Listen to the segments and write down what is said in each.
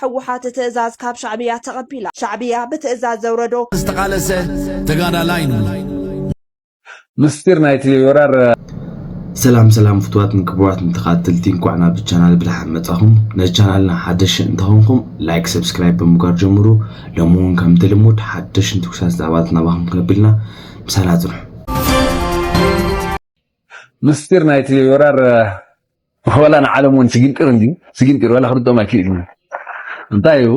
ህወሓት ትእዛዝ ካብ ሻዕብያ ተቐቢላ። ሻዕብያ ብትእዛዝ ዘውረዶ ዝተቓለሰ ተጋዳላይ ንብሎ። ምስጢር ናይቲ ወራር። ሰላም ሰላም ፍትዋትን ክቡራትን ተኸታተልቲ፣ እንኳዕ ናብ ቻናል ብደሓን መጻኹም። ነዚ ቻናልና ሓደሽ እንተኾንኩም ላይክ፣ ሰብስክራይብ ብምግባር ጀምሩ። ሎሚ እውን ከምቲ ልሙድ ሓደሽን ትኩሳት ዛዕባታት ናባኹም ከነብልና ምሳና ጽንሑ። ምስጢር ናይቲ ወራር ወላ ንዓለም እውን ስጊንጢር እንዲ ስጊንጢር ወላ ክርድኦም ኣይክእል እዩ። እንታይ እዩ?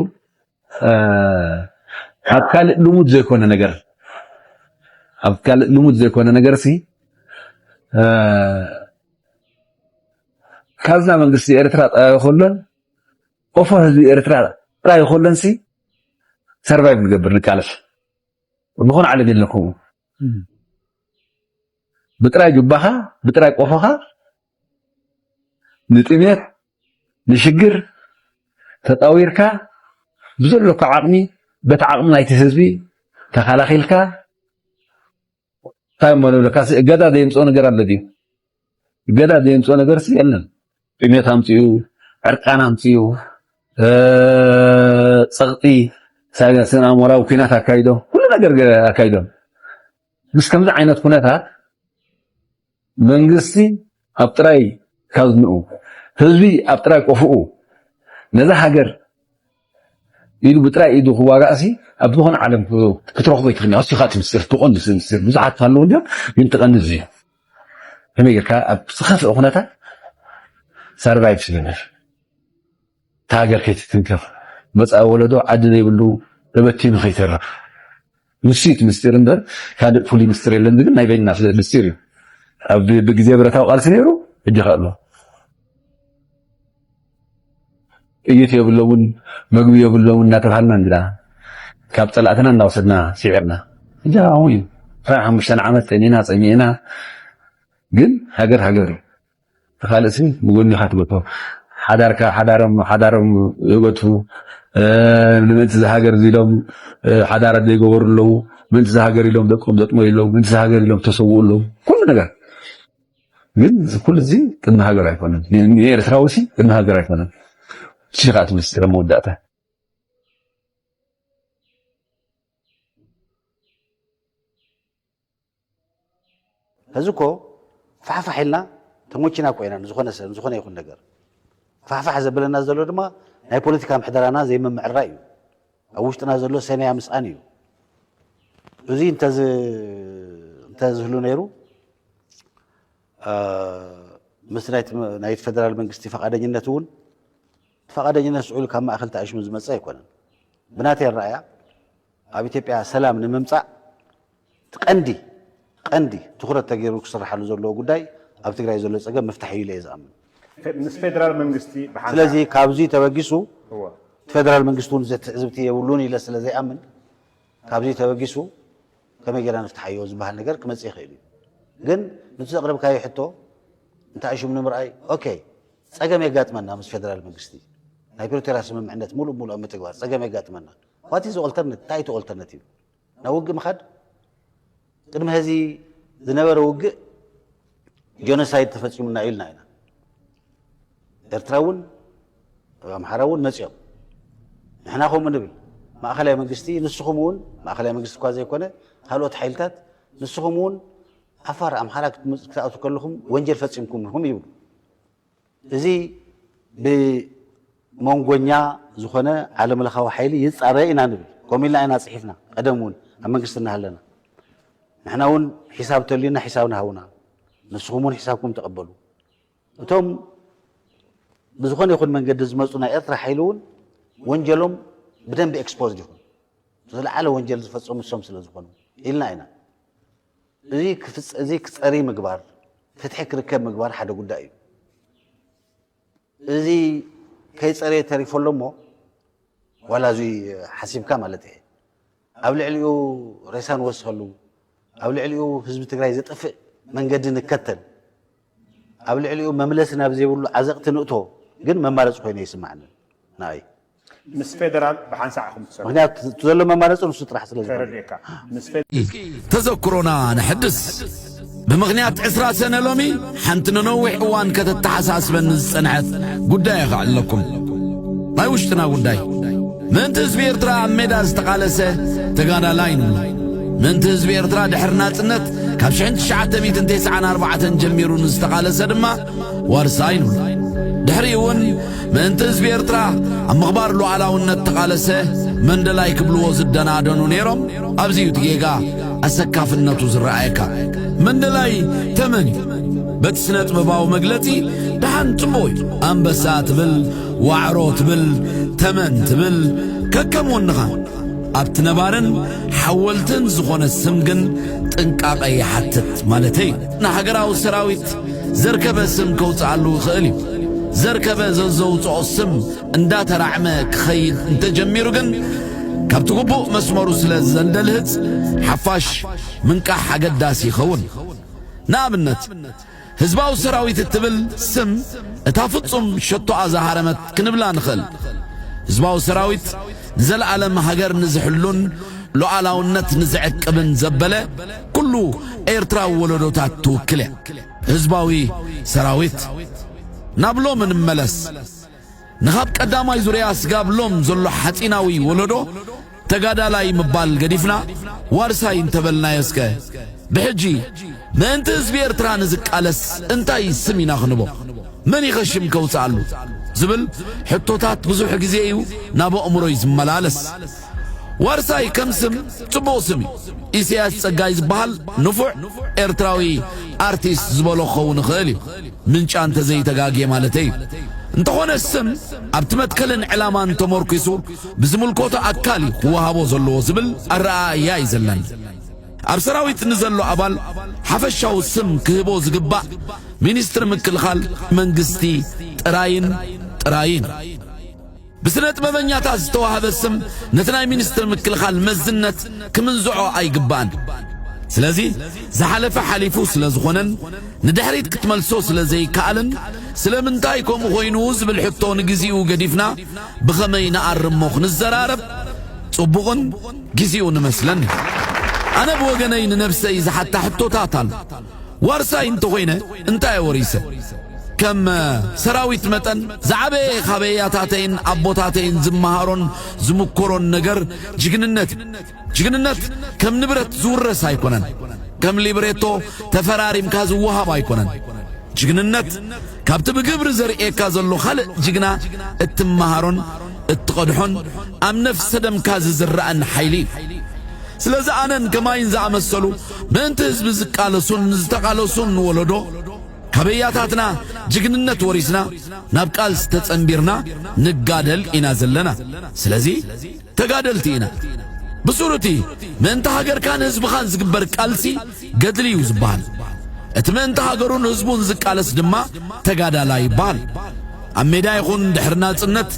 ኣብ ካልእ ልሙድ ዘይኮነ ነገር ኣብ ካልእ ልሙድ ዘይኮነ ነገር ሲ ካብዛ መንግስቲ ኤርትራ ጥራይ ከሎን ቆፎ ህዝቢ ኤርትራ ጥራይ ከሎን ሲ ሰርቫይቭ ንገብር ንቃለስ። ብዝኾነ ዓለም የለን ከምኡ። ብጥራይ ጁባኻ ብጥራይ ቆፎኻ ንጥሜት ንሽግር ተጣዊርካ ብዘሎካ ዓቕሚ በቲ ዓቕሚ ናይቲ ህዝቢ ተኻላኺልካ እንታይ እሞ ንብለካ እገዳ ዘየምፅኦ ነገር ኣሎ ድዩ? እገዳ ዘየምፅኦ ነገር ሲ የለን። ጥሜት ኣምፅኡ፣ ዕርቃን ኣምፅኡ፣ ፀቕጢ፣ ስነ ኣእምሮኣዊ ኲናት ኣካይዶም፣ ኩሉ ነገር ኣካይዶም። ምስ ከምዚ ዓይነት ኩነታት መንግስቲ ኣብ ጥራይ ካዝንኡ፣ ህዝቢ ኣብ ጥራይ ቆፍኡ ነዛ ሃገር ኢሉ ብጥራይ ኢዱ ክዋጋእ ሲ ኣብ ዝኾነ ዓለም ክትረኽቦ ኣይትኽእልን። ኣስኻ እቲ ምስጢር ትቐንዲ ምስጢር ብዙሓት ኣለዉ እንዲዮም ግን ትቐንዲ እዚ ከመይ ጌርካ ኣብ ዝኸፍአ ኩነታት ሰርቫይቭ ትገብር እታ ሃገር ከይትትንከፍ መፃኢ ወለዶ ዓዲ ዘይብሉ ተበቲኑ ከይተርፍ ንሱ እቲ ምስጢር እምበር ካልእ ፍሉይ ምስጢር የለን ዝብል ናይ በይንና ምስጢር እዩ። ኣብ ብግዜ ብረታዊ ቃልሲ ነይሩ ሕጂ ከ ኣሎ ጥይት የብሎምን መግቢ የብሎምን እናተባሃልና እንዲና ካብ ፀላእትና እናወሰድና ስዒርና እጃ ኣሁን እዩ ሓሙሽተ ዓመት ፀኒና ፀሚእና ግን ሃገር ሃገር እዩ ተኻልእሲ ብጎኒኻ ትገቶ ሓዳርካ ሓዳሮም ሓዳሮም ይገቱ ንምእንቲ ዝሃገር ኢሎም ሓዳራት ዘይገበሩ ኣለዉ ምእንቲ ዝሃገር ኢሎም ደቆም ዘጥመዩ ኣለዉ ምእንቲ ዝሃገር ኢሎም ተሰውኡ ኣለዉ ኩሉ ነገር ግን ኩሉ እዚ ቅድሚ ሃገር ኣይኮነን ንኤርትራዊ ሲ ቅድሚ ሃገር ኣይኮነን እሺ ከዓ ትመስል መወዳእታ ሕዚ እኮ ፋሕፋሕ ኢልና ተሞችና እኮ ኢና ንዝኾነ ሰብ ንዝኾነ ይኹን ነገር ፋሕፋሕ ዘብለና ዘሎ ድማ ናይ ፖለቲካ ምሕደራና ዘይምምዕራይ እዩ ኣብ ውሽጥና ዘሎ ሰነያ ምስኣን እዩ እዚ እንተዝህሉ ነይሩ ምስ ናይቲ ፌደራል መንግስቲ ፈቃደኝነት እውን ፈቃደኝነት ስዑል ካብ ማእኸል ተኣሽሙ ዝመፀ ኣይኮነን ብናተይ ኣረኣያ ኣብ ኢትዮጵያ ሰላም ንምምፃእ እቲ ቀንዲ ቀንዲ ትኹረት ተገይሩ ክስርሓሉ ዘለዎ ጉዳይ ኣብ ትግራይ ዘሎ ፀገም ምፍታሕ እዩ ኢለ እየ ዝኣምን። ምስ ፌደራል መንግስቲ ብሓንሳእ ስለዚ ካብዚ ተበጊሱ እወ እቲ ፌደራል መንግስቲ እውን ዘትዕዝብቲ የብሉን ኢለ ስለ ዘይኣምን ካብዚ ተበጊሱ ከመይ ጌርና ንፍትሓዮ ዝበሃል ነገር ክመፅእ ይኽእል እዩ። ግን ንቲ ዘቕረብካዮ ሕቶ እንታይ ሽም ንምርኣይ ኦኬ ፀገም የጋጥመና ምስ ፌደራል መንግስቲ ናይ ፕሪቶርያ ስምምዕነት ሙሉእ ብሙሉእ ኣብ ምትግባር ፀገም የጋጥመና what is the alternate እንታይ እቲ alternate እዩ ናብ ውግእ ምኻድ ቅድሚ ሕዚ ዝነበረ ውግእ ጆኖሳይድ ተፈፂሙና ኢልና ኢና ኤርትራ እውን ኣምሓራ እውን መፂኦም ንሕና ከምኡ ንብል ማእኸላይ መንግስቲ ንስኹም እውን ማእኸላይ መንግስቲ እኳ ዘይኮነ ካልኦት ሓይልታት ንስኹም እውን ዓፋር ኣምሓራ ክትኣቱ ከለኹም ወንጀል ፈፂምኩም ኢኹም ይብሉ እዚ ብመንጎኛ ዝኾነ ዓለም ለኻዊ ሓይሊ ይፃረ ኢና ንብል ከምኡ ኢልና ኢና ፅሒፍና ቀደም እውን ኣብ መንግስቲ እናሃለና ንሕና እውን ሒሳብ ተልዩና ሒሳብና ሃቡና ንስኹም እውን ሒሳብኩም ተቐበሉ እቶም ብዝኾነ ይኹን መንገዲ ዝመፁ ናይ ኤርትራ ሓይሊ እውን ወንጀሎም ብደንቢ ኤክስፖዝድ ይኹን ዝለዓለ ወንጀል ዝፈፀሙ እሶም ስለ ዝኾኑ ኢልና ኢና እዚ ክፀሪ ምግባር ፍትሒ ክርከብ ምግባር ሓደ ጉዳይ እዩ እዚ ከይፀረየ ተሪፎ ኣሎ እሞ ዋላ እዙይ ሓሲብካ ማለት እየ ኣብ ልዕሊኡ ሬሳ ንወስኸሉ ኣብ ልዕሊኡ ህዝቢ ትግራይ ዘጥፍእ መንገዲ ንከተል ኣብ ልዕሊኡ መምለሲ ናብ ዘይብሉ ዓዘቕቲ ንእቶ ግን መማረፂ ኮይኑ ይስማዕኒ ንኣይ ምስ ፌደራል ብሓንሳዕ ኢኹም ትሰርሑ ምክንያቱ እቲ ዘሎ መማረፂ ንሱ ጥራሕ ስለ ዝኾነ ተረዲእካ ምስ ፌ- እስኪ ተዘክሮና ነሐድስ። ብምኽንያት ዕስራ ሰነ ሎሚ ሓንቲ ንነዊሕ እዋን ከተተሓሳስበኒ ዝጸንሐት ጉዳይ እያ ከዕልለኩም። ናይ ውሽጥና ጉዳይ። ምእንቲ ህዝቢ ኤርትራ ኣብ ሜዳ ዝተቓለሰ ተጋዳላይ ንብሎ። ምእንቲ ህዝቢ ኤርትራ ድሕሪ ናጽነት ካብ ሽሕን ትሽዓተ ሚእትን ተስዓን ኣርባዕተን ጀሚሩ ንዝተቓለሰ ድማ ዋርሳይ ንብሎ። ድሕሪኡ እውን ምእንቲ ህዝቢ ኤርትራ ኣብ ምኽባር ሉዓላውነት ተቓለሰ መንደላይ ክብልዎ ዝደናደኑ ነይሮም። ኣብዚ እዩ እቲ ጌጋ ኣሰካፍነቱ ዝረኣየካ። መንደላይ ተመን እዩ። በቲ ስነ ጥበባዊ መግለጺ ደሓን ጽቡቕ እዩ። ኣንበሳ ትብል፣ ዋዕሮ ትብል፣ ተመን ትብል፣ ከከም ወንኻ። ኣብቲ ነባርን ሓወልትን ዝኾነ ስም ግን ጥንቃቐ ይሓትት ማለተይ። ንሃገራዊ ሰራዊት ዘርከበ ስም ከውጽኣሉ ይኽእል እዩ። ዘርከበ ዘዘውጽኦ ስም እንዳተራዕመ ክኸይድ እንተጀሚሩ ግን፣ ካብቲ ግቡእ መስመሩ ስለ ዘንደልህጽ፣ ሓፋሽ ምንቃሕ ኣገዳሲ ይኸውን። ንኣብነት፣ ህዝባዊ ሰራዊት እትብል ስም እታ ፍጹም ሸቶኣ ዝሃረመት ክንብላ ንኽእል። ህዝባዊ ሰራዊት ንዘለኣለም ሃገር ንዝሕሉን ሉዓላውነት ንዝዕቅብን ዘበለ ኩሉ ኤርትራዊ ወለዶታት ትውክል እያ። ህዝባዊ ሰራዊት። ናብ ሎም እንመለስ። ንኻብ ቀዳማይ ዙርያ ስጋብ ሎም ዘሎ ሓጺናዊ ወለዶ ተጋዳላይ ምባል ገዲፍና፣ ዋርሳይ እንተበልናዮ እስከ፣ ብሕጂ ምእንቲ ህዝቢ ኤርትራ ንዝቃለስ እንታይ ስም ኢና ክንቦ? መን ኢኸ ሽም ከውጽኣሉ? ዝብል ሕቶታት ብዙሕ ግዜ እዩ ናብ ኣእምሮይ ዝመላለስ። ዋርሳይ ከም ስም ጽቡቕ ስም እዩ። ኢሳያስ ጸጋይ ዝበሃል ንፉዕ ኤርትራዊ ኣርቲስት ዝበሎ ክኸውን ይኽእል እዩ። ምንጫ እንተዘይተጋግየ ማለተይ እዩ። እንተኾነ ስም ኣብቲ መትከልን ዕላማን ተመርኲሱ ብዝምልከቶ ኣካል እዩ ክወሃቦ ዘለዎ ዝብል ኣረኣእያ እዩ ዘለኒ። ኣብ ሰራዊት ንዘሎ ኣባል ሓፈሻዊ ስም ክህቦ ዝግባእ ሚኒስትሪ ምክልኻል መንግስቲ ጥራይን ጥራይን። ብስነ ጥበበኛታት ዝተዋህበ ስም ነቲ ናይ ሚኒስትሪ ምክልኻል መዝነት ክምንዝዖ ኣይግባእን። ስለዚ ዝሓለፈ ሓሊፉ ስለ ዝኾነን ንድሕሪት ክትመልሶ ስለ ዘይከኣልን፣ ስለምንታይ ከምኡ ኮይኑ ዝብል ሕቶ ንግዚኡ ገዲፍና ብኸመይ ንኣርሞ ክንዘራረብ ጽቡቕን ግዚኡ ንመስለኒ። ኣነ ብወገነይ ንነብሰይ ዝሓታ ሕቶታት ኣሎ። ዋርሳይ እንተኾይነ እንታይ ወሪሰ? ከም ሰራዊት መጠን ዝዓበየ ካብ ኣያታተይን ኣቦታተይን ዝመሃሮን ዝምኮሮን ነገር ጅግንነት እዩ። ጅግንነት ከም ንብረት ዝውረስ ኣይኮነን። ከም ሊብሬቶ ተፈራሪምካ ዝወሃብ ኣይኮነን። ጅግንነት ካብቲ ብግብሪ ዘርእየካ ዘሎ ካልእ ጅግና እትመሃሮን እትቐድሖን ኣብ ነፍሰ ደምካ ዝዝረኣን ሓይሊ እዩ። ስለዚ ኣነን ከማይን ዝኣመሰሉ ምእንቲ ህዝቢ ዝቃለሱን ዝተቓለሱን ወለዶ፣ ካብ ኣያታትና ጅግንነት ወሪስና ናብ ቃልሲ ተጸንቢርና ንጋደል ኢና ዘለና። ስለዚ ተጋደልቲ ኢና። ብሱሩ እቲ ምእንቲ ሃገርካን ህዝብኻን ዝግበር ቃልሲ ገድሊ እዩ ዝበሃል። እቲ ምእንቲ ሃገሩን ህዝቡን ዝቃለስ ድማ ተጋዳላይ ይበሃል። ኣብ ሜዳ ይኹን ድሕሪ ናጽነት፣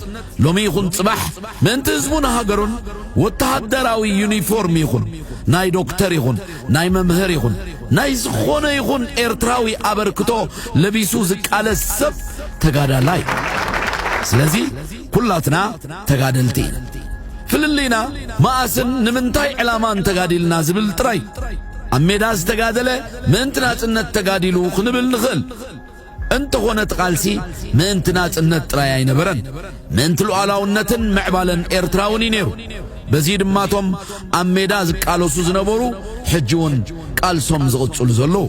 ሎሚ ይኹን ጽባሕ፣ ምእንቲ ህዝቡን ሃገሩን ወተሃደራዊ ዩኒፎርም ይኹን፣ ናይ ዶክተር ይኹን፣ ናይ መምህር ይኹን፣ ናይ ዝኾነ ይኹን ኤርትራዊ ኣበርክቶ ለቢሱ ዝቃለስ ሰብ ተጋዳላይ። ስለዚ ኩላትና ተጋደልቲ ኢና። ፍልልይና መኣስን ንምንታይ ዕላማን ተጋዲልና ዝብል ጥራይ። ኣብ ሜዳ ዝተጋደለ ምእንቲ ናጽነት ተጋዲሉ ክንብል ንኽእል። እንተኾነ እቲ ቃልሲ ምእንቲ ናጽነት ጥራይ ኣይነበረን። ምእንቲ ሉዓላውነትን ምዕባለን ኤርትራ እውን እዩ ነይሩ። በዚ ድማ እቶም ኣብ ሜዳ ዝቃለሱ ዝነበሩ ሕጂ እውን ቃልሶም ዝቕጽሉ ዘለዉ።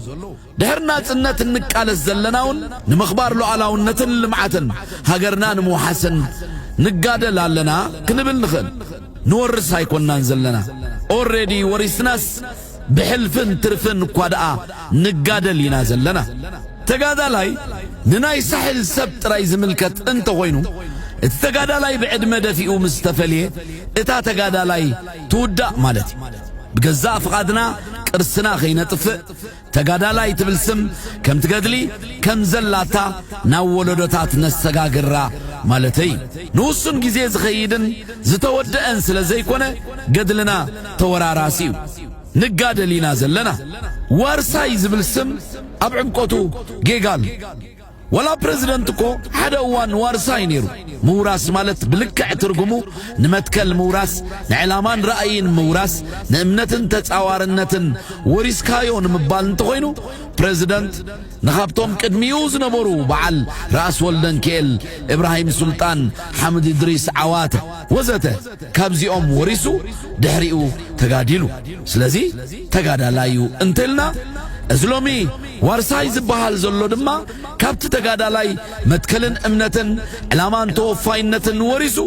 ድሕሪ ናጽነት እንቃለስ ዘለና እውን ንምኽባር ሉዓላውነትን ልምዓትን ሃገርና ንምውሓስን ንጋደል ኣለና ክንብል ንኽእል። ንወርስ ኣይኮንናን ዘለና። ኦሬዲ ወሪስናስ ብሕልፍን ትርፍን እኳ ደኣ ንጋደል ኢና ዘለና። ተጋዳላይ ንናይ ሳሕል ሰብ ጥራይ ዝምልከት እንተኾይኑ፣ እቲ ተጋዳላይ ብዕድመ ደፊኡ ምስ ተፈልየ፣ እታ ተጋዳላይ ትውዳእ ማለት እዩ። ብገዛእ ፍቓድና ቅርስና ከይነጥፍእ፣ ተጋዳላይ ትብል ስም ከምቲ ገድሊ ከም ዘላታ ናብ ወለዶታት ነሰጋግራ ማለተይ። ንውሱን ግዜ ዝኸይድን ዝተወደአን ስለ ዘይኮነ፣ ገድልና ተወራራሲ እዩ። ንጋደል ኢና ዘለና። ዋርሳይ ዝብል ስም ኣብ ዕምቆቱ ጌጋ ኣሎ። ወላ ፕረዚደንት እኮ ሓደ እዋን ዋርሳይ ነይሩ። ምውራስ ማለት ብልክዕ ትርጉሙ ንመትከል ምውራስ፣ ንዕላማን ራእይን ምውራስ፣ ንእምነትን ተጻዋርነትን ወሪስካዮ ንምባል እንተኾይኑ፣ ፕረዚደንት ንኻብቶም ቅድሚኡ ዝነበሩ በዓል ራእሲ ወልደንኪኤል፣ እብራሂም ሱልጣን፣ ሓምድ እድሪስ ዓዋተ ወዘተ ካብዚኦም ወሪሱ ድሕሪኡ ተጋዲሉ። ስለዚ ተጋዳላይ እዩ እንተልና፣ እዚ ሎሚ ዋርሳይ ዝበሃል ዘሎ ድማ ካብቲ ተጋዳላይ መትከልን እምነትን ዕላማን ተወፋይነትን ወሪሱ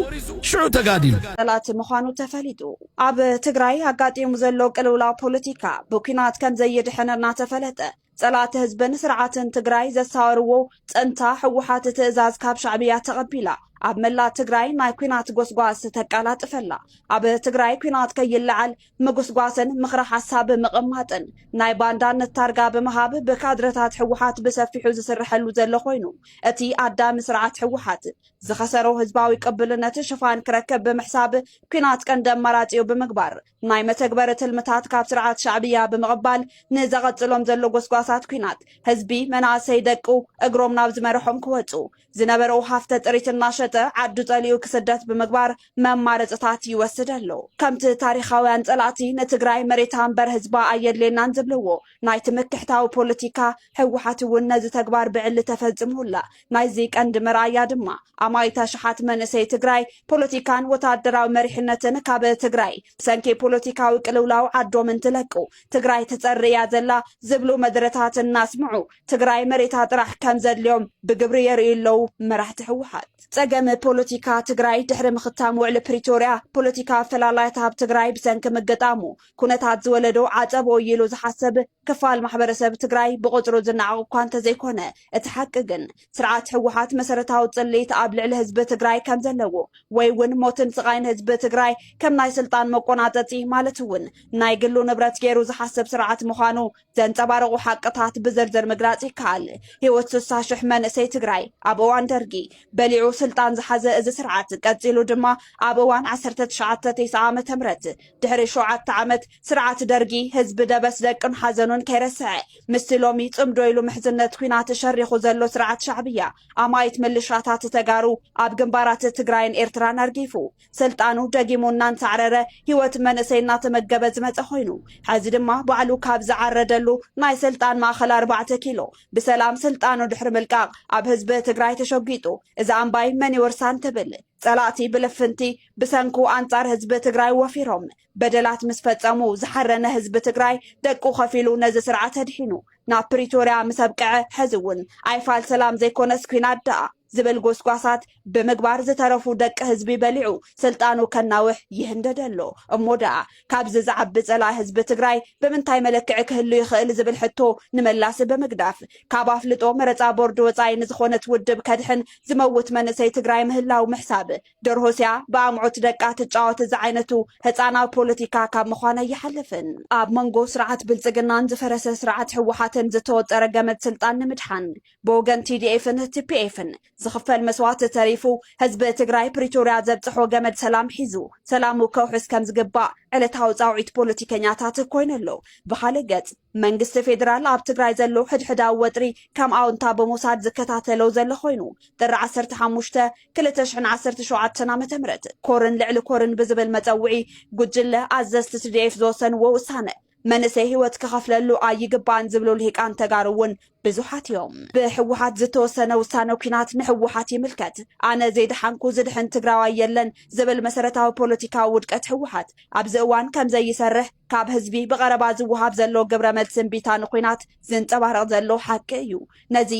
ሽዑ ተጋዲሉ። ጠላት ምዃኑ ተፈሊጡ። ኣብ ትግራይ ኣጋጢሙ ዘሎ ቅልውላው ፖለቲካ ብኲናት ከም ዘይድሕን እናተፈለጠ፣ ጸላእቲ ህዝብን ስርዓትን ትግራይ ዘሳወርዎ ጸንታ ህወሓት ትእዛዝ ካብ ሻዕብያ ተቐቢላ ኣብ መላእ ትግራይ ናይ ኲናት ጎስጓስ ተቀላጥፈላ። ኣብ ትግራይ ኲናት ከይለዓል ምጉስጓስን ምኽረ ሓሳብ ምቕማጥን ናይ ባንዳነት ታርጋ ብምሃብ ብካድረታት ህወሓት ብሰፊሑ ዝስርሐሉ ዘሎ ኮይኑ፣ እቲ ኣዳሚ ስርዓት ህወሓት ዝኸሰሮ ህዝባዊ ቅብልነት ሽፋን ክረክብ ብምሕሳብ ኲናት ቀንዲ ኣማራጺኡ ብምግባር ናይ መተግበር ትልምታት ካብ ስርዓት ሻዕብያ ብምቕባል ንዘቐጽሎም ዘሎ ጎስጓሳት ኲናት ህዝቢ መናእሰይ ደቁ እግሮም ናብ ዝመርሖም ክወጹ ዝነበረው ሃፍተ ጥሪት እናሸጠ ዓዱ ጸሊኡ ክስደት ብምግባር መማረጽታት ይወስድ ኣሎ። ከምቲ ታሪኻውያን ጸላእቲ ንትግራይ መሬታ እምበር ህዝባ ኣየድልየናን ዝብልዎ ናይ ትምክሕታዊ ፖለቲካ ህወሓት እውን ነዚ ተግባር ብዕሊ ተፈጽሙላ። ናይዚ ቀንዲ መርኣያ ድማ ኣማኢት ኣሽሓት መንእሰይ ትግራይ ፖለቲካን ወታደራዊ መሪሕነትን ካብ ትግራይ ብሰንኪ ፖለቲካዊ ቅልውላው ዓዶም እንትለቁ ትግራይ ትጸሪ እያ ዘላ ዝብሉ መድረታት እናስምዑ ትግራይ መሬታ ጥራሕ ከም ዘድልዮም ብግብሪ የርእዩ ኣለዉ መራሕቲ ህወሓት። ጸገም ፖለቲካ ትግራይ ድሕሪ ምኽታም ውዕሊ ፕሪቶርያ ፖለቲካ ኣፈላላያት ኣብ ትግራይ ብሰንኪ ምግጣሙ ኩነታት ዝወለዶ ዓጸቦ እዩ ኢሉ ዝሓሰብ ክፋል ማሕበረሰብ ትግራይ ብቁፅሩ ዝነዓቕ እኳ እንተዘይኮነ፣ እቲ ሓቂ ግን ስርዓት ህወሓት መሰረታዊ ፅልኢት ኣብ ልዕሊ ህዝቢ ትግራይ ከም ዘለዎ ወይ እውን ሞትን ስቓይን ህዝቢ ትግራይ ከም ናይ ስልጣን መቆናፀፂ ማለት እውን ናይ ግሉ ንብረት ገይሩ ዝሓስብ ስርዓት ምዃኑ ዘንፀባረቑ ሓቅታት ብዝርዝር ምግላፅ ይከኣል። ህይወት ስሳ ሽሕ መንእሰይ ትግራይ ኣብ እዋን ደርጊ በሊዑ ስልጣን ዝሓዘ እዚ ስርዓት ቀፂሉ ድማ ኣብ እዋን ዓሰርተ ትሽዓተ ተስዓ ዓመተ ምህረት ድሕሪ ሸውዓተ ዓመት ስርዓት ደርጊ ህዝቢ ደበስ ደቅን ሓዘኑን ከይረስዐ ምስቲ ሎሚ ፅምዶ ኢሉ ምሕዝነት ኲናት ሸሪኹ ዘሎ ስርዓት ሻዕብያ ኣማኢት ምልሻታት ተጋሩ ኣብ ግንባራት ትግራይን ኤርትራን ኣርጊፉ ስልጣኑ ደጊሙ እናንሳዕረረ ህይወት መንእሰይ እናተመገበ ዝመፀ ኮይኑ ሕዚ ድማ ባዕሉ ካብ ዝዓረደሉ ናይ ስልጣን ማእኸል ኣርባዕተ ኪሎ ብሰላም ስልጣኑ ድሕሪ ምልቃቕ ኣብ ህዝቢ ትግራይ ተሸጒጡ እዛ ኣምባይ መን ይወርሳ እንትብል ጸላእቲ ብልፍንቲ ብሰንኩ ኣንጻር ህዝቢ ትግራይ ወፊሮም በደላት ምስ ፈጸሙ ዝሓረነ ህዝቢ ትግራይ ደቁ ከፊሉ ነዚ ስርዓት ኣድሒኑ ናብ ፕሪቶርያ ምስ ኣብቅዐ ሕዚ እውን ኣይፋል ሰላም ዘይኮነስ ኲናት ደኣ ዝብል ጎስጓሳት ብምግባር ዝተረፉ ደቂ ህዝቢ በሊዑ ስልጣኑ ከናውሕ ይህንደድ ኣሎ። እሞ ደኣ ካብዚ ዝዓቢ ጸላኢ ህዝቢ ትግራይ ብምንታይ መለክዒ ክህሉ ይኽእል ዝብል ሕቶ ንመላሲ ብምግዳፍ ካብ ኣፍልጦ መረፃ ቦርድ ወፃኢ ንዝኾነት ውድብ ከድሕን ዝመውት መንእሰይ ትግራይ ምህላው ምሕሳብ ደርሆስያ ብኣምዑት ደቃ ትጫወት ዝዓይነቱ ህፃናዊ ፖለቲካ ካብ ምዃን ኣይሓልፍን። ኣብ መንጎ ስርዓት ብልፅግናን ዝፈረሰ ስርዓት ህወሓትን ዝተወጠረ ገመድ ስልጣን ንምድሓን ብወገን ቲዲኤፍን ቲፒኤፍን ዝኽፈል መስዋእቲ ተሪፉ ህዝቢ ትግራይ ፕሪቶርያ ዘብፅሖ ገመድ ሰላም ሒዙ ሰላሙ ከውሕስ ከም ዝግባእ ዕለታዊ ፃውዒት ፖለቲከኛታት ኮይኑ ኣሎ። ብኻልእ ገፅ መንግስቲ ፌዴራል ኣብ ትግራይ ዘሎ ሕድሕዳዊ ወጥሪ ከም ኣውንታ ብምውሳድ ዝከታተሎ ዘሎ ኮይኑ ጥሪ ዓሰርተ ሓሙሽተ ክልተ ሽሕን ዓሰርተ ሸውዓተን ዓመተ ምህረት ኮርን ልዕሊ ኮርን ብዝብል መፀውዒ ጉጅለ ኣዘዝቲ ቲዲኤፍ ዝወሰንዎ ውሳነ መንእሰይ ህይወት ክኸፍለሉ ኣይግባእን ዝብሉ ልሂቃን ተጋሩ እውን ብዙሓት እዮም። ብህወሓት ዝተወሰነ ውሳነ ኲናት ንህወሓት ይምልከት፣ ኣነ ዘይደሓንኩ ዝድሕን ትግራዋይ የለን ዝብል መሰረታዊ ፖለቲካዊ ውድቀት ህወሓት ኣብዚ እዋን ከም ዘይሰርሕ ካብ ህዝቢ ብቐረባ ዝወሃብ ዘሎ ግብረ መልሲ እምቢታ ንኲናት ዝንፀባረቕ ዘሎ ሓቂ እዩ። ነዚ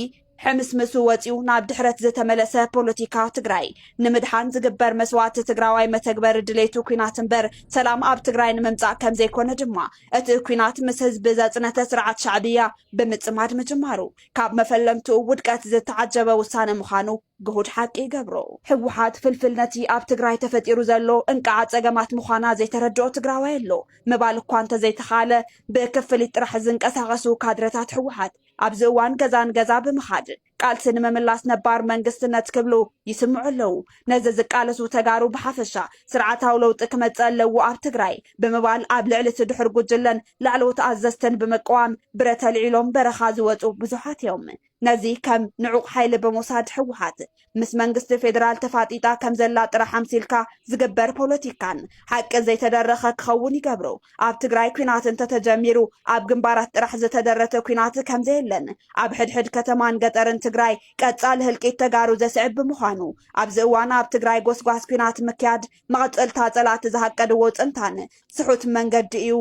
ሕምስምሱ ወፂኡ ናብ ድሕረት ዝተመለሰ ፖለቲካ ትግራይ ንምድሓን ዝግበር መስዋእቲ ትግራዋይ መተግበሪ ድሌቱ ኲናት እምበር ሰላም ኣብ ትግራይ ንምምፃእ ከም ዘይኮነ ድማ እቲ ኲናት ምስ ህዝቢ ዘፅነተ ስርዓት ሻዕብያ ብምፅማድ ምጅማሩ ካብ መፈለምትኡ ውድቀት ዝተዓጀበ ውሳነ ምዃኑ ግሁድ ሓቂ ይገብሮ። ህወሓት ፍልፍል ነቲ ኣብ ትግራይ ተፈጢሩ ዘሎ እንቅዓ ፀገማት ምዃና ዘይተረድኦ ትግራዋይ ኣሎ ምባል እኳ እንተዘይተኻለ ብክፍሊት ጥራሕ ዝንቀሳቐሱ ካድረታት ህወሓት ኣብዚ እዋን ገዛ ንገዛ ብምኻድ ቃልሲ ንምምላስ ነባር መንግስትነት ክብሉ ይስምዑ ኣለዉ። ነዚ ዝቃለሱ ተጋሩ ብሓፈሻ ስርዓታዊ ለውጢ ክመፅእ ኣለዎ ኣብ ትግራይ ብምባል ኣብ ልዕሊ እቲ ድሑር ጉጅለን ላዕለዎት ኣዘዝትን ብምቅዋም ብረት ኣልዒሎም በረኻ ዝወፁ ብዙሓት እዮም። ነዚ ከም ንዑቕ ሓይሊ ብምውሳድ ህወሓት ምስ መንግስቲ ፌደራል ተፋጢጣ ከም ዘላ ጥራሕ ኣምሲልካ ዝግበር ፖለቲካን ሓቂ ዘይተደረኸ ክኸውን ይገብሮ። ኣብ ትግራይ ኲናት እንተተጀሚሩ ኣብ ግንባራት ጥራሕ ዝተደረተ ኲናት ከም ዘየለን ኣብ ሕድሕድ ከተማን ገጠርን ትግራይ ቀጻሊ ህልቂት ተጋሩ ዘስዕብ ብምዃኑ ኣብዚ እዋን ኣብ ትግራይ ጎስጓስ ኲናት ምክያድ መቐጸልታ ጸላእቲ ዝሃቀድዎ ጽንታን ስሑት መንገዲ እዩ።